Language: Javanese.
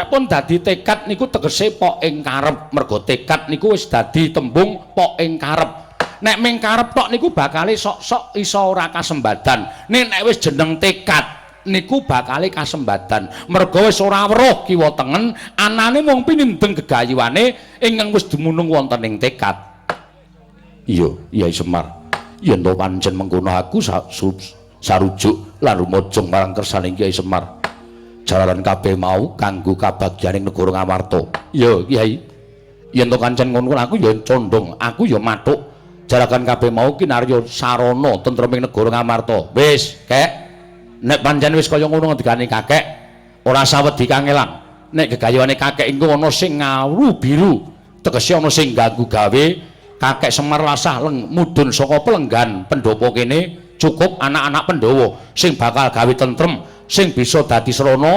Nek pun dadi tekad niku tegese pok ing karep, mergo tekad niku wis dadi tembung pok ing karep. Nek ming karep tok niku bakale sok-sok iso ora kasembadan. Nek nek wis jeneng tekad niku bakale kasembadan. Mergo wis ora weruh kiwa tengen, anane mung pinindeng gegayuhane ingkang wis dumunung wonten ing tekad. Iya, Yai Semar. Yen to pancen mengkono aku sarujuk lan rumajeng marang kersaning Kyai Semar. Jalaran kabeh mau kanggo kabagyaning negara Ngamarta. Iya, Kyai. Yen to kancen ngono aku ya condong, aku ya mathuk. Jalaran kabeh mau kinarya sarana tentreming negara Ngamarta. Wis, Kek. Nek pancen wis kaya ngono ngendikane kakek, ora sawedi kangelan. Nek gegayuhane kakek iku ana sing ngawru biru, tegese ana sing ganggu gawe, Kakek Semar lasah mudhun saka pelenggan pendopo kene, cukup anak-anak Pandhawa sing bakal gawe tentrem, sing bisa dadi srana.